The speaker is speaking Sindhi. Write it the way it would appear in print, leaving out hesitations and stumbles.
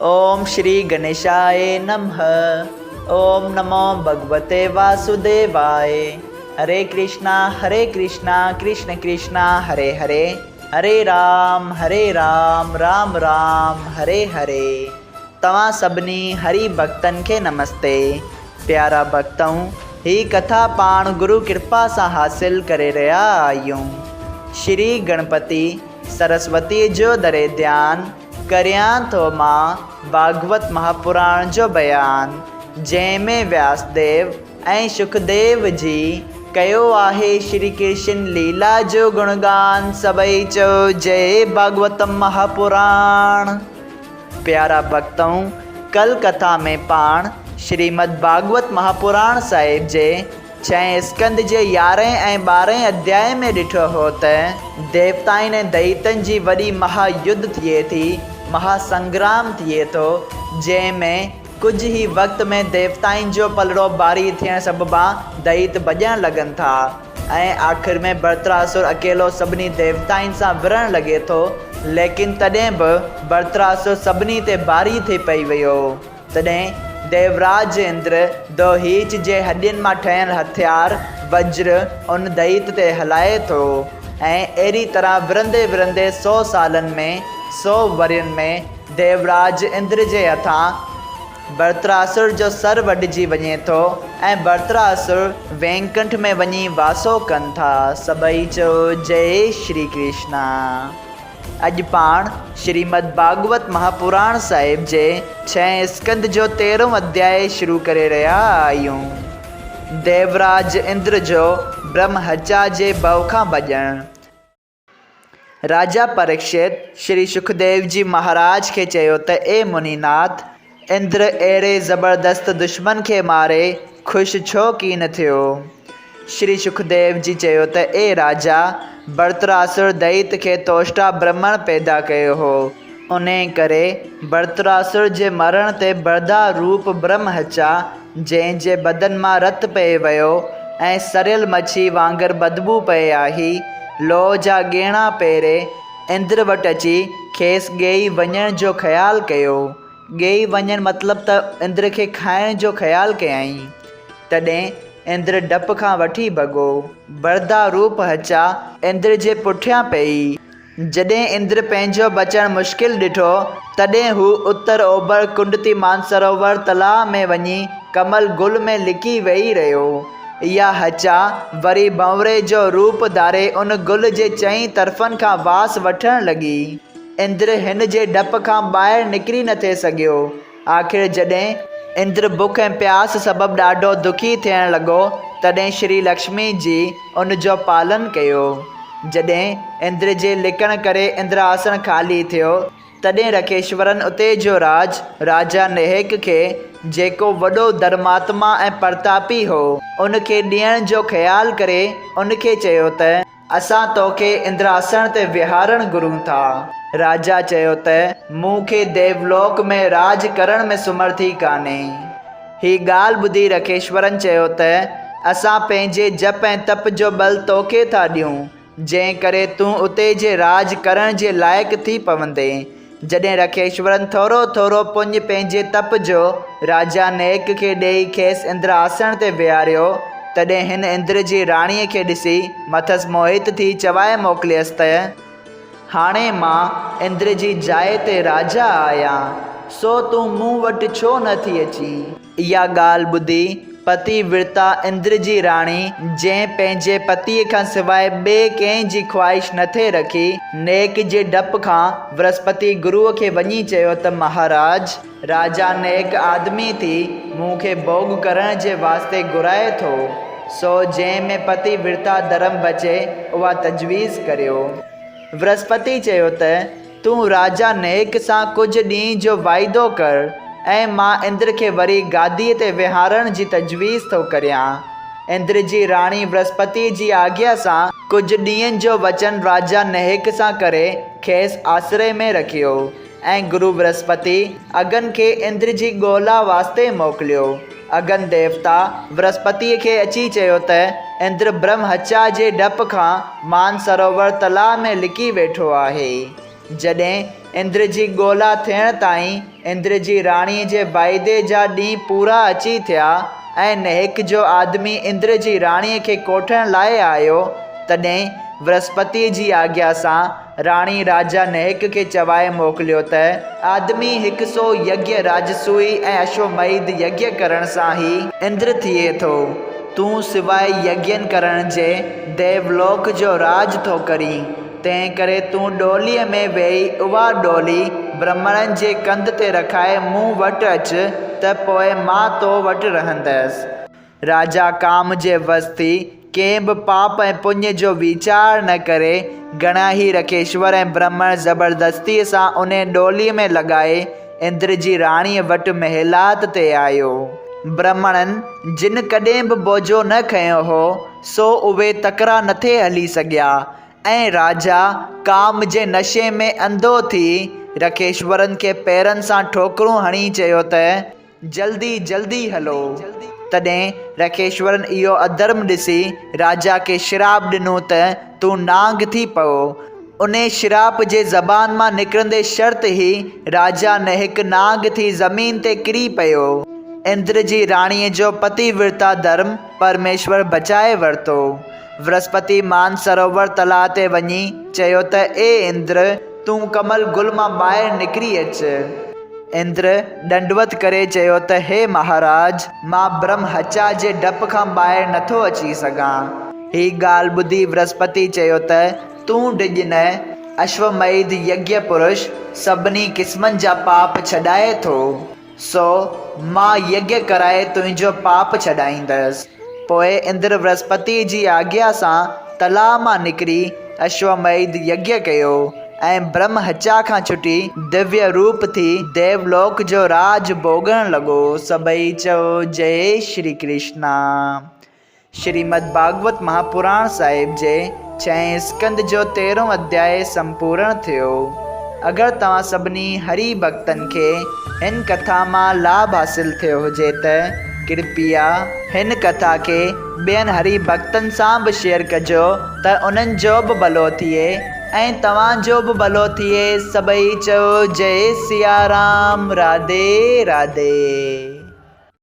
اوم شري گنيشاء نمھ اوم نمو ڀڳوتي واسوديواء هري ڪرشنا هري ڪرشنا ڪرشن ڪرشنا هري هري هري رام هري رام رام رام هري هري توهان سڀني هري ڀڳتن کي نمستي پيارا ڀڳتؤ هي ڪٿا پاڻ گرو ڪرپا سان حاصل ڪري رهيا آهيون شري گڻپتي سرسوتي جو دري ڌيان ڪريان ٿو مان ڀاڳوت مهاپراڻ جو بيان، جنهن ۾ وياسديو ۽ شڪديو جي ڪيو آهي شري ڪرشن ليلا جو گڻگان، سڀئي چئو جئي ڀاڳوتم مهاپراڻ. پيارا ڀڳتؤ! ڪل ڪٿا ۾ پاڻ شريمد ڀاڳوت مهاپراڻ صاحب جي ڇهين اسڪنڌ جي يارهين ۽ ٻارهين اڌياء ۾ ڏٺو هو ته ديوتائن ۽ دئيتن جي وڏي مها يڌ ٿئي ٿي، مها سنگرام ٿئي ٿو، جنهن ۾ ڪجهه ئي وقت ۾ ديوتائن جو پلڙو باري ٿيڻ سببان دئيت ڀڄڻ لڳن ٿا ۽ آخر ۾ برتراسر اڪيلو سڀني ديوتائن سان وڙهڻ لڳي ٿو، ليڪن تڏهن به برتراسر سڀني تي باري ٿي پئي ويو. تڏهن ديوراج اندر دوهيچ جي هڏين مان ٺهيل هٿيار، وجر، ان دئيت تي هلائي ٿو ۽ اهڙي طرح ورندي ورندي سو سالن ۾، سو ورهين ۾، ديوراج اندر جي هٿان برتراسر جو سر وڍجي وڃي ٿو ۽ برتراسر وينڪنٺ ۾ وڃي واسو ڪن ٿا. سڀئي چئو جئي شري ڪرشنا. اڄ پاڻ شريمد ڀاڳوت مهاپراڻ صاحب جي ڇهين اسڪنڌ جو تيرهون اڌياء شروع ڪري رهيا آهيون. ديوراج اندر جو برهمهچا جي ڀؤ کان ڀڄڻ. راجا پريڪشت شري شڪديو جي مهاراج کي چيو ته اي منيناٿ! اندر اهڙي زبردست دشمن کي ماري خوش ڇو ڪين ٿيو؟ شري شڪديو جي چيو ته اي راجا! برتراسر دئيت کي توشٽا برهمڻ پيدا ڪيو هو، انهيء ڪري برتراسر جي مرڻ تي بردا روپ برهمهچا، جنهن جي بدن مان رت پئي ويو ۽ سريل مڇي وانگر بدبو پئي آئي، لوهه جا ڳيڻا پهري اندر وٽ اچي کيس ڳيئي وڃڻ جو خيال ڪيو. ڳيئي وڃڻ مطلب ته اندر کي کائڻ جو خيال ڪيائين. تڏهن اندر ڊپ کان وٺي ڀڳو. بردا روپ هچا اندر جي پٺيان پيئي. جڏهن اندر پنهنجو بچڻ مشڪل ڏٺو، تڏهن هو اتر اوڀر ڪنڊتي مانسروور تلاء ۾ وڃي ڪمل گل ۾ لڪي ويهي رهيو. اها هچا وري ڀنوري جو روپ ڌاري ان گل جي چئين طرفن کان واس وٺڻ لڳي. اندر هن جي ڊپ کان ٻاهر نڪري نه ٿي سگهيو. آخر جڏهن اندر بک ۽ پياس سبب ڏاڍو دکي ٿيڻ لڳو، تڏهن شري لڪشمي جي ان جو پالن ڪيو. جڏهن اندر جي لڪڻ ڪري اندراسڻ خالي ٿيو، تڏهن رکيشورن اتي جو راڄ راجا نهيڪ کي، جيڪو وڏو ڌرماتما ۽ پرتاپي هو، ان کي ڏيڻ جو خيال ڪري ان کي چيو ته. اسان توکي اندراسڻ تي ويهارڻ گهرون ٿا. راجا چيو ته، مون کي ديولوڪ ۾ راڄ ڪرڻ ۾ سمرٿي ڪانهي. هي ڳالهه ٻڌي رکيشورن چيو ته، اسان پنهنجي جپ ۽ تپ جو ٻل توکي ٿا ڏيون، جنهن ڪري تون اتي جي راڄ ڪرڻ جي لائق ٿي پوندين. جڏهن رکيشورن ٿورو ٿورو پڃ پنهنجي تپ جو راجا نيڪ کي ڏيئي کيس اندر آسڻ تي ويهاريو، تڏهن هن اندر جي راڻيء کي ڏسي مٿس موهت ٿي چوائي موڪليس ته. هاڻي مان اندر جي جاء تي راجا آهيان، سو تون مون وٽ ڇو نه ٿي اچين؟ اها ڳالهه ٻڌي پتي ورتا اندر جي راڻي، جنهن پنهنجي پتيء کان سواء ٻئي ڪنهن جي خواهش نه ٿي رکي، نيڪ جي ڊپ کان برهسپتي گروء کي وڃي چيو ته مهاراج! راجا نيڪ آدمي ٿي مون کي ڀوڳ ڪرڻ جي واسطي گهرائي ٿو، سو جنهن ۾ پتي ورتا ڌرم بچي، اها تجويز ڪريو. برهسپتي چيو ته. تون راجا نيڪ سان ڪجهه ڏينهن جو واعدو ڪر ۽ مان اندر کي وري گاديء تي ويهارڻ جي تجويز ٿو ڪريان. اندر جي راڻي برهسپتيء جي آگيا سان ڪجهه ڏينهن جو وچن راجا نيڪ سان ڪري کيس آسري ۾ رکيو ۽ گرو برهسپتي اگن کي اندر جي ڳولا واسطي موڪليو. اگن ديوتا برهسپتيء کي اچي چيو ته اندر برهمهچا جي ڊپ کان مان سروور تلاء ۾ لڪي ويٺو آهي. جڏهن اندر جي ڳولا ٿيڻ تائين اندر جي راڻيء جي واعدي جا ڏينهن پورا اچي ٿيا ۽ نهڪ جو آدمي اندر جي راڻيء کي ڪوٺڻ لاء آيو، تڏهن برهسپتيء جي آگيا سان راڻي راجا نهڪ کي چوائي موڪليو ته، آدمي هڪ سو يگيه راجسوئي ۽ اشوميڌ يگيه ڪرڻ سان ئي اندر ٿئي ٿو. تون سواء يگين ڪرڻ جي ديولوڪ جو راڄ ٿو ڪرين، تنهن ڪري تون ڏوليء ۾ ويهي اها ڏولي برهمڻن جي ڪنڌ تي رکائي مون وٽ اچ ته پوء مان تو وٽ رهندس. راجا ڪام جي وس ٿي ڪنهن به پاپ ۽ پڃ جو ويچار نه ڪري، گهڻا ئي رکيشور ۽ برهمڻ زبردستيء سان انهي ڏوليء ۾ لڳائي اندر جي راڻيء وٽ محلات تي آيو. برهمڻن، جن ڪڏهن به بوجو نه کنيو هو، سو اهي تڪڙا نٿي هلي سگهيا ۽ راجا ڪام جي نشي ۾ انڌو ٿي رکيشورن کي پيرن سان ٺوڪرون هڻي چيو ته، جلدي جلدي هلو. تڏهن رکيشورن اهو اڌرم ڏسي راجا کي شراپ ڏنو ته تون نانگ ٿي پئو. انهي شراپ جي زبان مان نڪرندي شرط ئي راجا نهڪ نانگ ٿي زمين تي ڪري پيو. اندر جي راڻيء جو پتي ورتا ڌرم پرميشور بچائي ورتو. برهسپتي مان سروور تلاء تي وڃي چيو ته اي اندر! تون ڪمل گل مان ٻاهر نڪري اچ. اندر ڏنڊوت ڪري چيو ته هي مهاراج! مان برهم هچا جي ڊپ کان ٻاهر نٿو اچي سگهان. هي ڳالهه ٻڌي برهسپتي چيو ته تون ڊڄ نه، اشوميڌ يگيه پرش سڀني قسمن جا پاپ ڇڏائي ٿو. سو مان يگيه ڪرائي تنهنجو پاپ ڇڏائيندس. پوء اندر برهسپتيء جي آگيا سان تلاء مان نڪري اشوميڌ يگيه ڪيو ۽ برهم هچا کان ڇٽي دويه روپ ٿي ديولوڪ جو راڄ ڀوڳڻ لڳو. سڀئي چئو جئي شري ڪرشنا. شريمد ڀاڳوت مهاپراڻ صاحب جي ڇهين اسڪنڌ جو تيرهون اڌيائي سمپورڻ ٿيو. اگر توهان سڀني هري ڀڳتن کي هن ڪٿا مان لاڀ حاصل ٿيو هجي ته ڪرپيا هن ڪٿا کي ٻين هري ڀڳتن سان به شيئر ڪجو ته انهن جو به ڀلو ٿئي ۽ توهان جو به ڀلو ٿئي سڀئي چئو جئي سيارام راڌي راڌي.